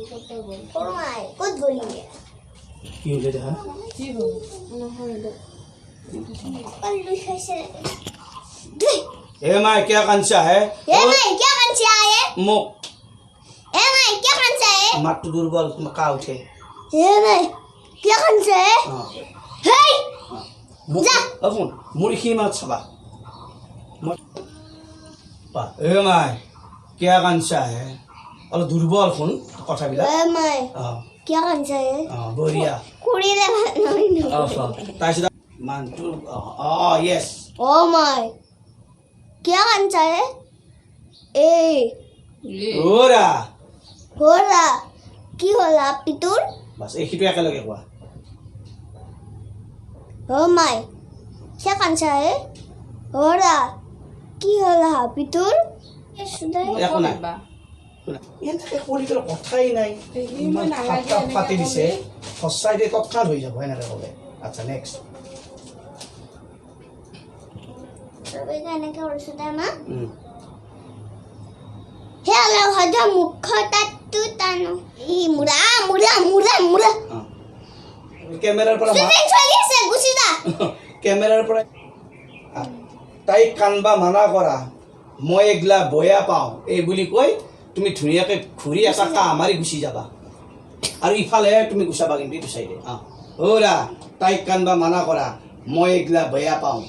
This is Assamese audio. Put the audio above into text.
সৰু মাই ক'ত গ'লি? কি হ'লে দেখা? কি হ'ল নহয়? কল বিষাইছে ধুই। হে মাই, কিয় কান্দছা হে? হে মাই, কিয় কান্দছা হে? মোক। হে মাই, কিয় কান্দছা হে? মাতটো দুৰ্বল, কাহ উঠে। হে মাই, কিয় কান্দছা হে? অঁ। হেই। মোক। যা। অ শুন, মোৰ এইখিনি মাত চাবা। মই এ মাই, কিয় কান্দছা হে? অলপ দুৰ্বল শুন কথাবিলাক। হে মাই, অঁ। কিয় কান্দছা হে? অঁ, বঢ়িয়া। কৰিলে ভাল নহয়। অঁ, তাৰপিছত মানুহটো অঁ, য়েছ। অ মাই, কিয় কান্দছা হে? এই। অ'ৰা। হ'লা, কি হ'ল আপি তোৰ? বাছ, এইখিনিটো একেলগে কোৱা। অ মাই, কিয় কান্দছা হে? হ'লা, কি হ'ল হাপি তোৰ? একো নাই। এনেকে কৰি পেলাই কথাই নাই। ইমান থাপ ফাটি দিছে সঁচাই দে, তৎক্ষণাত হৈ যাব এনেকে ক'লে। আচ্ছা, নেক্সট। এনেকে কৰিছো দে মা। হে অলপ হয়তো মুখ তাতটো টানো ই মুৰা মুৰা মুৰা মুৰা। কেমেৰাৰ পৰা শ্বুটিং চলি আছে, গুচি যা। কেমেৰাৰ পৰা তাইক কান্দবা মানা কৰা, মই এইগিলা বয়া পাওঁ, এই বুলি কৈ তুমি ধুনীয়াকৈ ঘূৰি এটা কাহ মাৰি গুচি যাবা আৰু ইফালে তুমি গুচাবা কিন্তু এইটো চাইডে। অঁ, অ'ৰা, তাইক কান্দবা মানা কৰা, মই এইগিলা বেয়া পাওঁ।